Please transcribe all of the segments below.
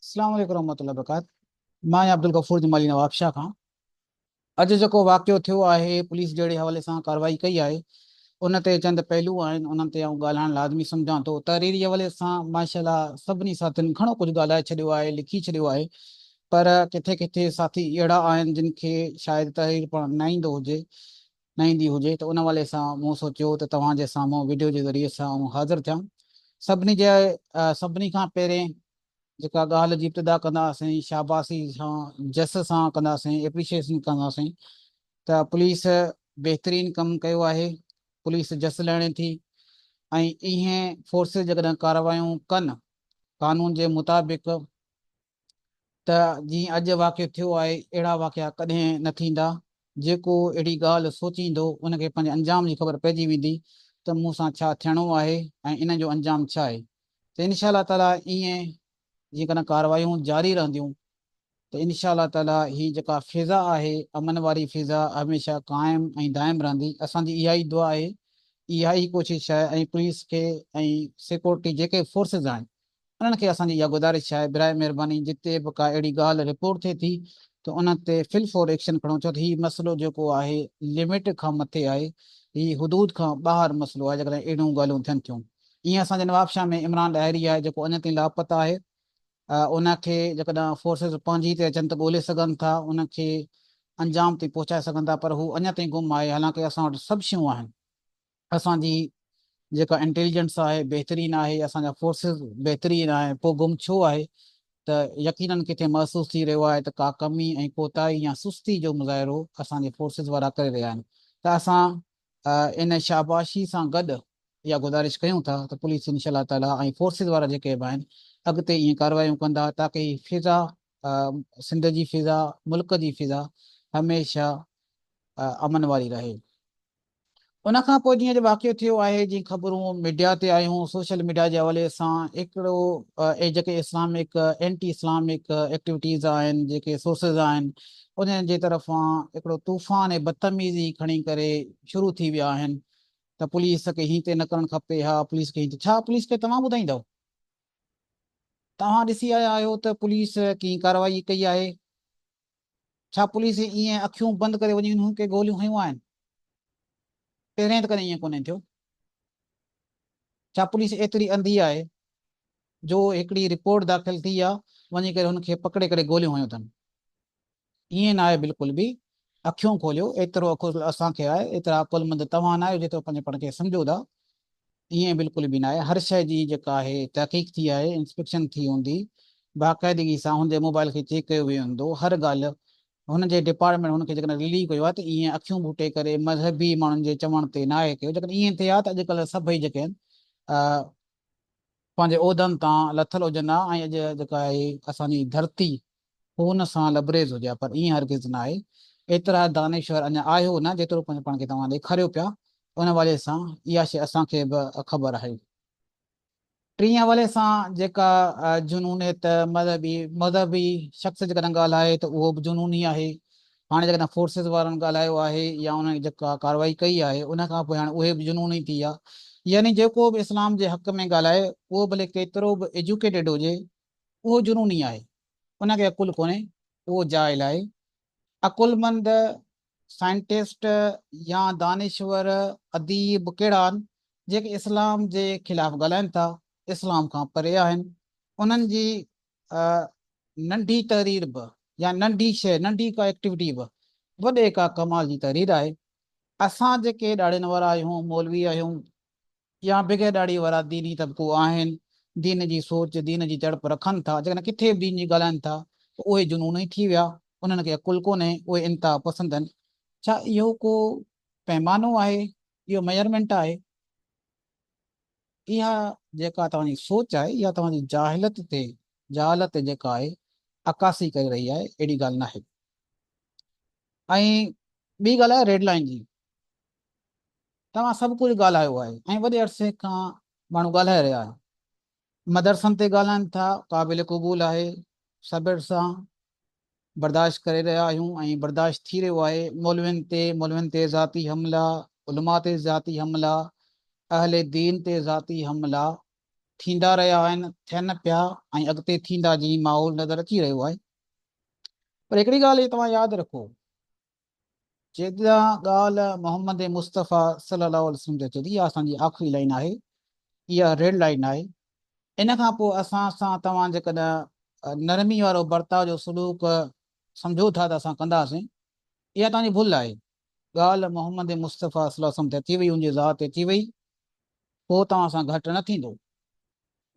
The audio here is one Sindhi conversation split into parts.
السلام عليڪم ورحمة الله وبرڪاته. مان آهيان عبدالغفور جمالي نوابشاهه کان. اڄ جيڪو واقعو ٿيو آهي پوليس جهڙي حوالي سان ڪارروائي ڪئي آهي ان تي چند پهلو آهن انهن تي آئون ڳالهائڻ لازمي سمجهان ٿو. تحريري حوالي سان ماشاء الله سڀني ساٿين گهڻو ڪجهه ڳالهائي ڇڏيو آهي لکي ڇڏيو آهي پر ڪٿي ڪٿي ساٿي اهڙا آهن جن کي شايد تحرير پڙهڻ نه ايندو هجي نه ايندي هجي ته ان حوالي سان مون سوچيو ته توهان جي سامهون وڊيو جي ذريعي سان آئون حاضر ٿيان. سڀني جي سڀني کان پهرين جيڪا ڳالهه جي ابتدا ڪنداسين شاباسي سان جس سان ڪنداسين اپريشيشن ڪنداسين ته پوليس بهترين ڪم ڪيو آهي پوليس جس لهڻي ٿي ۽ اهي فورسز جيڪڏهن ڪارروايون ڪن قانون جي مطابق ته جيئن اڄ واقعو ٿيو آهي اهڙا واقعا ڪڏهن نه ٿيندا، جيڪو اهڙي ڳالهه سوچيندو ان کي پنهنجي انجام جي خبر پئجي ويندي ته مون سان ڇا ٿيڻو آهي ۽ ان جو انجام ڇا آهي ته انشاء الله تعاليٰ ائين جيڪڏهن ڪارروايون جاري رهنديون ته انشاء الله تعاليٰ هي جيڪا فضا آهي امن واري فضا هميشه قائم ۽ دائم رهندي اسان جي اها ئي دعا آهي اها ئي ڪوشش آهي ۽ پوليس کي ۽ سيڪورٽي جيڪي فورسز آهن انهن کي اسان جي اها گذارش آهي براء مهرباني جتي به ڪا اهڙي ڳالهه رپورٽ ٿئي ٿي ته ان تي فل فور ايڪشن کڻو ڇو ته هي مسئلو جيڪو آهي لمٽ کان مٿي آهي هي حدود کان ٻاهر مسئلو آهي جيڪڏهن اهڙيون ڳالهيون ٿين ٿيون ايئن اسان جي نوابشاهه ۾ عمران ڏاهري آهي جيڪو اڃا تائين لاپتا آهي ان کي جيڪڏهن فورسز پنهنجي تي اچن ته ڳولي سگهن ٿا ان کي انجام تائين پهچائي سگهن ٿا پر هو اڃا تائين گم آهي حالانڪه اسان وٽ سڀ شيون آهن اسان جي جيڪا انٽيليجنس آهي بهترين آهي اسان جا فورسز بهترين آهن پوء گم ڇو آهي ته يقينن ڪٿي محسوس ٿي رهيو آهي ته ڪا ڪمي ۽ ڪوتاهي يا سستي جو مظاهرو اسان جي فورسز وارا ڪري رهيا آهن ته اسان ان شاباشي سان گڏ اها گذارش ڪيون ٿا ته پوليس انشاء الله تعالي ۽ فورسز وارا جيڪي به آهن اڳتي ائين ڪارروايون ڪندا تاڪه هي فضا سنڌ جي فضا ملڪ جي فضا هميشه امن واري رهي. ان کان پوء جيئن جو واقعو ٿيو آهي جيئن خبرون ميڊيا تي آيون سوشل ميڊيا جي حوالي سان هڪڙو اهي جيڪي اسلامڪ اينٽي اسلامڪ ايڪٽيوٽيز آهن جيڪي سورسز آهن انهن جي طرفان هڪڙو طوفان بدتميزي کڻي ڪري شروع ٿي ويا آهن ته پوليس کي هين تي نه ڪرڻ کپي ها پوليس کي هين تي ڇا پوليس کي توهان ٻڌائيندؤ توهان ڏسي آيا آهيو ته پوليس ڪيئن ڪارروائي ڪئي آهي ڇا پوليس ائين اکيون بند ڪري وڃي انهن کي گوليون هنيون آهن؟ پهرين ته ڪڏهن ائين ڪونهي ٿيو. ڇا پوليس ايتري انڌي آهي جو هڪڙي رپورٽ داخل ٿي آ وڃي ڪري هن کي پڪڙي ڪري گوليون هنيون اٿن؟ ائين ناهي بلڪل به. اکيون کوليو، ايترو عقل اسان کي آهي، ايترا عقلمند توهان ناهيو جيترو پنهنجي پاڻ کي سمجهو ٿا. ائين بلڪل به ناهي هر شيء جي جيڪا آهي تحقيق ٿي آهي انسپيڪشن ٿي هوندي باقاعدگي سان هن جي موبائل کي چيڪ ڪيو ويو هوندو هر ڳالهه هن جي ڊپارٽمينٽ هن کي جيڪڏهن رليو ڪيو آهي ته ائين اکيون ٻوٽي ڪري مذهبي ماڻهن جي چوڻ تي ناهي ڪيو جيڪڏهن ائين ٿئي ها ته اڄڪلهه سڀئي جيڪي آهن پنهنجي عهدن تان لٿل هجن ها ۽ اڄ جيڪا آهي اسان جي ڌرتي خون سان لبريز هجي ها پر ائين هرگز نه آهي. ايترا دانشور اڃا آهيو نه جيترو پنهنجو پاڻ کي توهان ڏيکاريو پيا ان حوالي سان اها شيء اسان کي به خبر آهي. ٽئين حوالي سان جيڪا جنونيت مذهبي مذهبي شخص جيڪڏهن ڳالهائي ته اهو به جنوني آهي هاڻي جيڪڏهن فورسز وارن ڳالهايو آهي يا انهن جيڪا ڪارروائي ڪئي آهي ان کان پوء هاڻي اهي به جنوني ٿي ويا يعني جيڪو به اسلام جي حق ۾ ڳالهائي اهو ڀلي ڪيترو به ايجوڪيٽيڊ هجي اهو جنوني آهي ان کي عقل ڪونهي اهو جاهل آهي عقلمند سائنٽسٽ يا دانشور اديب ڪهڙا آهن جيڪي اسلام جي خلاف ڳالهائن ٿا اسلام کان پري آهن انهن جي ننڍي تحرير به يا ننڍي شيء، ننڍي ڪا ايڪٽيوٽي به وڏي ڪا ڪمال جي تحرير آهي. اسان جيڪي ڏاڙهين وارا آهيون، مولوي آهيون يا بغير ڏاڙهي وارا ديني طبقو آهن، دين جي سوچ، دين جي تڙپ رکن ٿا، جيڪڏهن ڪٿي به دين جي ڳالهائن ٿا ته اهي جنوني ٿي ويا، انهن کي عقل ڪونهي، اهي انتها پسند آهن. ڇا اهو ڪو پيمانو آهي؟ اهو ميجرمينٽ آهي؟ اها جيڪا توهان جي سوچ آهي اها توهان جي جاهلت تي جهالت تي جيڪا آهي عڪاسي ڪري رهي آهي اهڙي ڳالهه ناهي ۽ ٻي ڳالهه آهي ريڊ لائين جي توهان سڀ ڪجهه ڳالهايو آهي ۽ وڏي عرصي کان ماڻهو ڳالهائي رهيا آهن مدرسن تي ڳالهائن ٿا قابل قبول آهي صبر سان برداشت ڪري رهيا آهيون ۽ برداشت ٿي رهيو آهي مولوين تي مولوين تي ذاتي حملا علماء تي ذاتي حملا اهل دين تي ذاتي حملا ٿيندا رهيا آهن، ٿين پيا ۽ اڳتي ٿيندا جي ماحول نظر اچي رهيو آهي. پر هڪڙي ڳالهه هي توهان ياد رکو، جيڏانهن ڳالهه محمد مصطفيٰ صلي الله عليه وسلم تي اچي ٿي، اها اسان جي آخري لائين آهي، اها ريڊ لائين آهي. ان کان پوء اسان سان توهان جيڪڏهن نرمي وارو برتاء جو سلوڪ سمجهو ٿا ته اسان ڪنداسين، اها توهان جي ڀل آهي. ڳالهه محمد مصطفيٰ صلي الله عليه وسلم تي اچي وئي، ان جي ذات تي اچي وئي، پوء توهان سان گهٽ نه ٿيندو.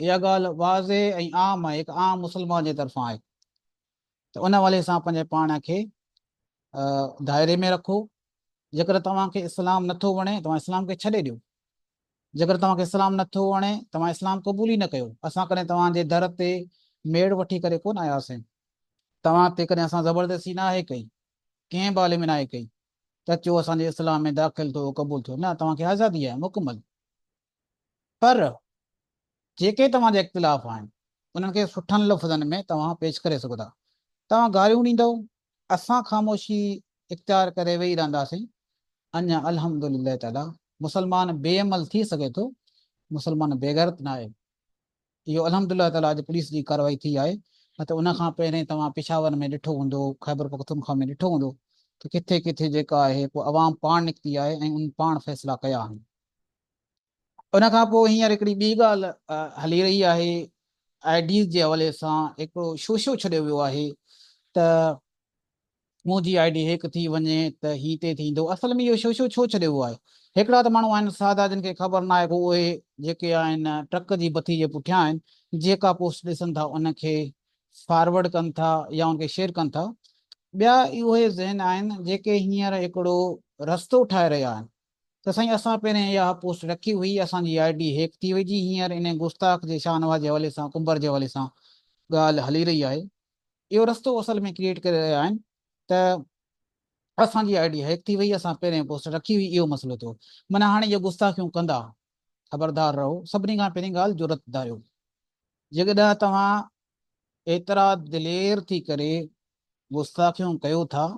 اها ڳالهه واضح ۽ عام آهي، هڪ عام مسلمان جي طرفان آهي ته ان حوالي سان پنهنجي پاڻ کي دائري ۾ رکو. جيڪڏهن توهان کي اسلام نٿو وڻي، توهان اسلام کي ڇڏي ڏيو. جيڪڏهن توهان کي اسلام نٿو وڻي، توهان اسلام قبول ئي نه ڪيو. اسان ڪڏهن توهان جي در تي ميڙ وٺي ڪري ڪونه آياسين. توهان تي ڪڏهن اسان زبردستي ناهي ڪئي. ڪنهن به حالي ۾ ناهي ڪئي ته اچو اسان جي اسلام ۾ داخل ٿيو، قبول ٿيو. نه، توهان کي آزادي آهي مڪمل. پر جيڪي توهان جا اختلاف آهن، انهن کي سٺن لفظن ۾ توهان پيش ڪري سگهو ٿا. توهان گاريون ڏيندؤ، اسان خاموشي اختيار ڪري ويهي رهنداسين. اڃا الحمد لله تعاليٰ مسلمان بي عمل ٿي سگهي ٿو، مسلمان بيغيرت ناهي. اهو الحمد لله تعاليٰ اڄ پوليس جي ڪارروائي ٿي آهي نه ته ان کان پهرين توهان پشاور ۾ ڏٺو هوندو، خيبر پختونخوا ۾ ڏٺو هوندو ته ڪٿي ڪٿي جيڪا آهي پوء عوام پاڻ نڪتي آهي ۽ ان پاڻ فيصلا ڪيا آهن. ان کان پوء هينئر هڪڙي ٻي ڳالهه هلي رهي آهي I Ds جي حوالي سان هڪڙو شوشو ڇڏيو ويو آهي ته منهنجي I D هيڪ ٿي وڃي ته هي تي ٿيندو. اصل ۾ اهو شوشو ڇو ڇڏيو ويو آهي؟ هڪڙا ته ماڻهو آهن سادا جن کي خبر ناهي ڪو اهي جيڪي آهن ٽرڪ جي بتي جي پٺيان آهن جيڪا پوسٽ ڏسن ٿا ان کي فارورڊ ڪن ٿا يا ان کي شيئر ڪن ٿا. ٻيا اهي ذهن آهن جيڪي هينئر هڪڙو رستو ٺاهي رهيا آهن ته سائين اسان پهرين اها پوسٽ رکي هئي اسان جي I D هيڪ ٿي وئي جي هينئر انهي گستاخ جي شاهنواز جي حوالي سان ڪنڀر جي حوالي سان ڳالهه هلي رهي آهي. اهو رستو اصل ۾ ڪريئيٽ ڪري رهيا آهن ته اسان جي I D هيڪ ٿي وئي اسان پهرين پوسٽ رکي هئي اهو مسئلو ٿيو معنيٰ هاڻي اهي گستاخيون ڪندا خبردار رهو سڀني کان پهرين ڳالهه جرئت ڌاريو جيڪڏهن توهان ايترا دلير ٿي ڪري گستاخيون ڪيو ٿا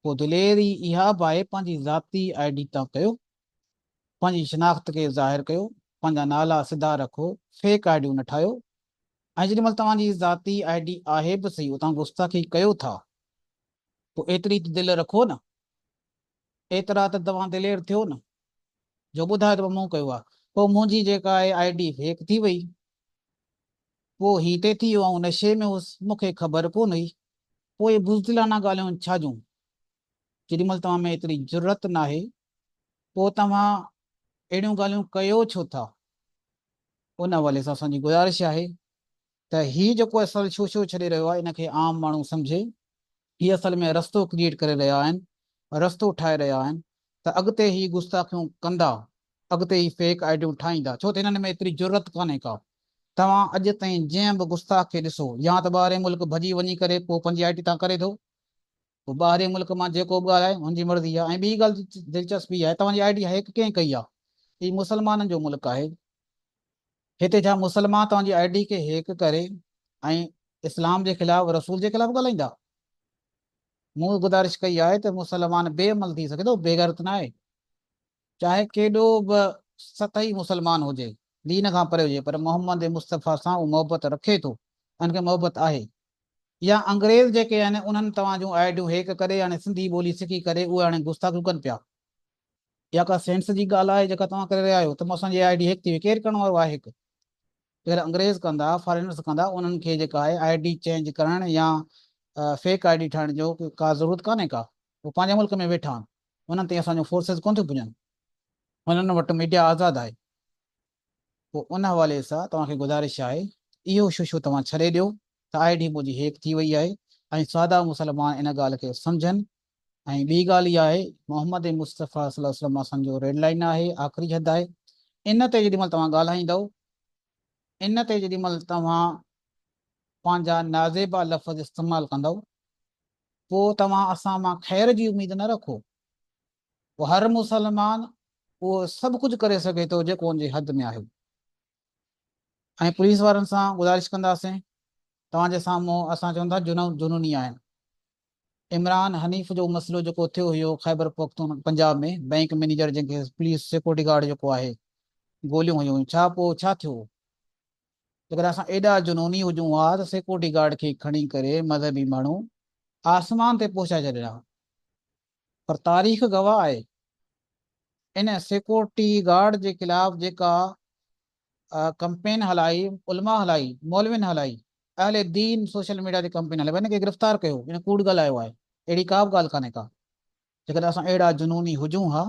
پوء دليري اها به آهي پنهنجي ذاتي I D تان ڪيو پنهنجي شناخت کي ظاهر ڪيو پنهنجا نالا سڌا رکو فيڪ I ڊيون نه ٺاهيو ۽ جيڏي مهل توهان جي ذاتي I D آهي به سهي اتان گستاخي ڪيو ٿا پوء ايتري ته دل رکو نه ايترا ته توهان دلير ٿيو نه جو ٻڌايو ته مون ڪيو آهي پوء منهنجي جيڪا آهي I D fake ٿي وئي پوء هي تي ٿي ويو آئون نشي ۾ هوس مون کي خبر ڪونه هئي پوء اهي بزدلانه ڳالهيون ڇا جون جيڏي مهل توهان ۾ ايتري جرئت ناهي پوء توهان اهڙيون ڳالهيون ڪيو ڇو ٿا؟ ان حوالي سان اسان جي گذارش آهي ته هي جيڪو اصل شوشو ڇڏي رهيو آهي ان کي عام ماڻهو سمجهي هي اصل ۾ رستو ڪريئيٽ ڪري رهيا آهن رستو ٺاهي رهيا آهن ته اڳتي هي گستاخيون ڪندا اڳتي هي فيڪ آئيڊيون ٺاهيندا ڇو ته هنن ۾ ايتري جرئت ڪانهي ڪا توهان اڄ تائين جنهن به گستاخ کي ڏسو يا ته ٻاهرين ملڪ ڀڄي وڃي ڪري پوء پنهنجي I D تان ڪري ٿو پوء ٻاهرين ملڪ مان جيڪو به ڳالهائي هن جي مرضي آهي ۽ ٻي ڳالهه دلچسپ هي آهي توهان جي I D هيڪ ڪنهن ڪئي آهي؟ هي مسلمانن جو ملڪ آهي هتي ڇا مسلمان توهان جي I D کي هيڪ ڪري ۽ اسلام جي خلاف رسول جي خلاف ڳالهائيندا؟ مون گذارش ڪئي آهي ته مسلمان بي عمل ٿي سگهي ٿو بيغيرت ناهي چاهي ڪيڏو به سطحي مسلمان هجي دين کان پري هجي پر محمد مصطفيٰ سان هو محبت رکي ٿو ان کي محبت آهي يا انگريز جيڪي آهن انهن توهان جون آئيڊيون هيڪ ڪري هاڻي سنڌي ٻولي سکي ڪري اهي هاڻي گستاخيون ڪن پيا. اها ڪا سينس جي ڳالهه آهي جيڪا توهان ڪري رهيا آهيو ته اسان جي I D هيڪ ٿي وئي ڪير ڪرڻ وارو آهي هيڪ؟ جيڪڏهن انگريز ڪندا فارينرز ڪندا انهن کي جيڪا آهي I D change ڪرڻ يا فيڪ I D ٺاهڻ جو ڪا ضرورت ڪانهي ڪا هو پنهنجي ملڪ ۾ ويٺا آهن انهن تائين اسان جون فورسز ڪونه ٿيون پڄن انهن وٽ ميڊيا آزاد آهي. پوء ان حوالي سان توهان کي گذارش آهي ته اهو ششو توهان ڇڏي ڏيو ته I D منهنجي هيڪ ٿي وئي آهي ۽ سادا مسلمان ان ڳالهه کي سمجهن ۽ ٻي ڳالهه اها آهي محمد مصطفيٰ صلي الله عليه وسلم اسان جو ريڊ لائين آهي آخري حد آهي ان تي جيڏي مهل توهان ڳالهائيندؤ ان تي جيڏي مهل توهان پنهنجا نازيبا لفظ استعمال ڪندؤ پوء توهان اسان مان خير جي اميد نه رکو. پوء هر مسلمان اهو سڀ ڪجهه ڪري سگهي ٿو جيڪو ان جي حد ۾ آهي ۽ پوليس وارن سان گذارش ڪنداسين توهان جي سامهون اسان چون ٿا جنوني آهن عمران حنيف جو مسئلو جيڪو ٿيو هيو خيبر پختون پنجاب ۾ بئنڪ مئنيجر جنهن کي پوليس سيڪورٽي گارڊ جيڪو آهي گوليون هنيون هيون ڇا پوء ڇا ٿيو؟ جيڪڏهن اسان ايڏا جنوني هجون ها ته سيڪيورٽي گارڊ کي کڻي ڪري مذهبي ماڻهو آسمان تي پهچائي ڇڏين ها. پر تاريخ گواهه آهي ان سيڪيورٽي گارڊ جي خلاف جيڪا ڪمپين هلائي، علماء هلائي، مولوين هلائي، اهل دين سوشل ميڊيا تي ڪمپين هلائي، ان کي گرفتار ڪيو، ان ڪوڙ ڳالهايو آهي، اهڙي ڪا به ڳالهه ڪانهي ڪا. جيڪڏهن اسان اهڙا جنوني هجون ها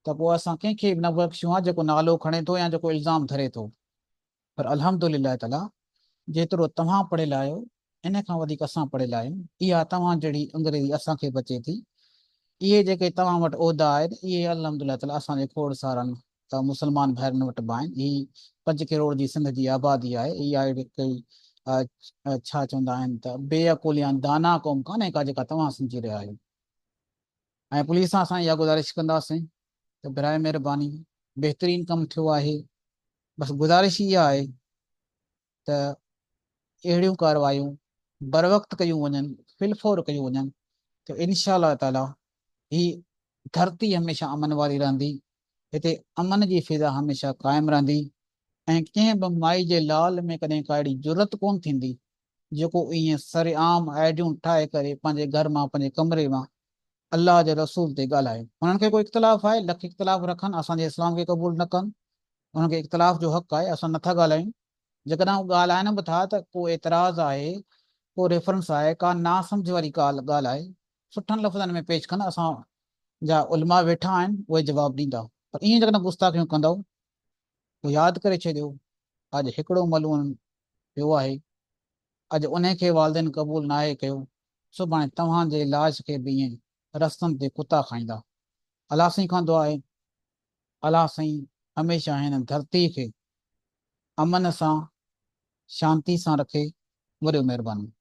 ته پوء اسان ڪنهن کي به نه بخشيون ها جيڪو نالو کڻي ٿو يا جيڪو الزام ڌري ٿو. پر الحمد لله تعاليٰ جيترو توهان پڙهيل آهيو ان کان وڌيڪ اسان پڙهيل آهيون. اها توهان جهڙي انگريزي اسان کي به اچي ٿي. اهي جيڪي توهان وٽ عهدا آهن اهي الحمد لله تعاليٰ اسان جي کوڙ سارن مسلمان ڀائرن وٽ به آهن. هي پنج ڪروڙ جي سنڌ جي آبادي آهي. اها اهڙي ڪئي ڇا چوندا آهن ته بي عقل يا دانا قوم ڪانهي ڪا جيڪا توهان سمجهي رهيا آهيو. ۽ پوليس سان اسان اها گذارش ڪنداسين ته برائي مهرباني بهترين ڪم ٿيو آهي بس گذارش اها آهي ته اهڙيون ڪاروايون بروقت ڪيون وڃن فلفور ڪيون وڃن ته انشاء الله تعالي هي ڌرتي هميشه امن واري رهندي هتي امن جي فضا هميشه قائم رهندي ۽ ڪنهن به مائي جي لال ۾ ڪڏهن ڪا اهڙي جرئت ڪونه ٿيندي جيڪو ائين سرعام آئيڊيون ٺاهي ڪري پنهنجي گهر مان پنهنجي ڪمري مان الله جي رسول تي ڳالهائي. انهن کي ڪو اختلاف آهي لک اختلاف رکن اسان جي اسلام کي قبول نه ڪن انهن کي اختلاف جو حق آهي اسان نٿا ڳالهايون جيڪڏهن هو ڳالهائن به ٿا ته ڪو اعتراض آهي ڪو ريفرنس آهي ڪا ناسمجهه واري ڳالهه ڳالهه آهي سٺن لفظن ۾ پيش ڪن اسان جا علماء ويٺا آهن اهي جواب ڏيندا پر ائين جيڪڏهن گستاخيون ڪندؤ پوء ياد ڪري ڇڏيو اڄ هڪڙو ملعون پيو آهي، اڄ انهي کي والدين قبول ناهي ڪيو، سڀاڻي توهان جي لاش کي به ائين رستن تي ڪتا کائيندا. الله سائين کان دعا آهي الله سائين هميشه هن ڌرتي کي امن سان شانتي سان رکي. وڏيون مهربانيون.